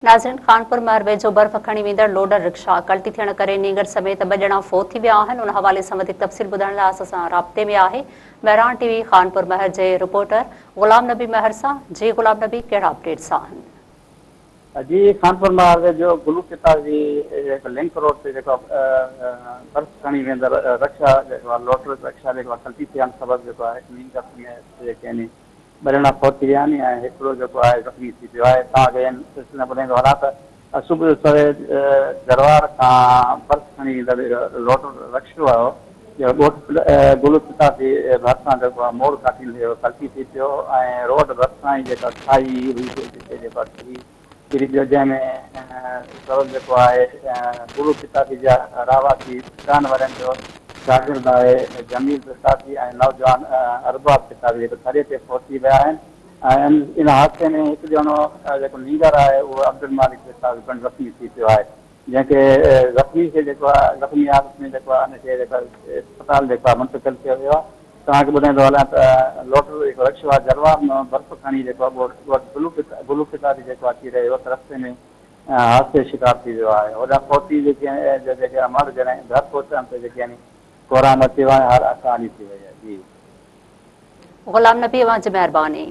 ناظرين خانپور مهر ويجهو برف کڻي ويندڙ لوڊر رڪشا ڪلٽي ٿيڻ ڪري نينگر سميت ٻه ڄڻا فوت ٿي ويا آهن ان حوالي سان وڌيڪ تفصيل ٻڌائڻ لاء اسان سان رابطي ۾ آهي مهراڻ ٽي وي خانپور مهر جي رپورٽر غلام نبي مهر سان جي غلام نبي ڪهڙا اپڊيٽس آهن. جي خانپور مهر ويجهو گلو پتا جي لنڪ روڊ تي جيڪو برف کڻي ويندڙ رڪشا جيڪو آهي لوڊر رڪشا جيڪو آهي ڪلٽي ٿيڻ سبب جيڪو آهي نينگر سميت جيڪي آهن ٻه ڄڻا فوت ٿي ويا آهن ۽ هڪڙو جيڪو آهي زخمي ٿي پيو آهي. توهان کي ان سلسلي ۾ ٻڌائيندو هلان ته صبح جو سوير جروار کان برف کڻي ايندڙ لوڊر رڪشو آيو جيڪو ڳوٺ گلو پتافي ڀرسان جيڪو آهي موڙ ڪاٽيندي ڪلٽي ٿي پيو ۽ روڊ ڀرسان ئي جيڪا کاهي هئي جتي جيڪو آهي ڪري ڪري پيو جنهن ۾ سبب جيڪو آهي گلو پتافي جا رهواسي ڏهن ورهين جو شاگرد آهي جميل پتافي ۽ نوجوان ارباب پتافي جيڪو ٿري تي فوت ٿي ويا آهن ۽ ان حادثي ۾ هڪ ڄڻو جيڪو نينگر آهي اهو عبدالمالڪ پتافي پڻ زخمي ٿي پيو آهي جنهن کي زخمي کي جيڪو آهي زخمي حالت ۾ جيڪو آهي ان کي جيڪو آهي اسپتال جيڪو آهي منتقل ڪيو ويو آهي توهان کي ٻڌائيندو هلان ته لوٽر جيڪو رڪشو آهي جروار مان برف کڻي جيڪو آهي ڳوٺ ڳوٺ گلو پتا گلو پتافي جيڪو آهي اچي رهيو هو ته رستي ۾ حادثي جو شڪار ٿي ويو آهي هوڏانهن فوتي جيڪي جا جيڪي مڙهه جڏهن گهر پهچڻ تي جيڪي يعني ڪهرام اچي ويو آهي هر اک آلي ٿي وئي آهي جي. غلام نبي اوهان جي مهرباني.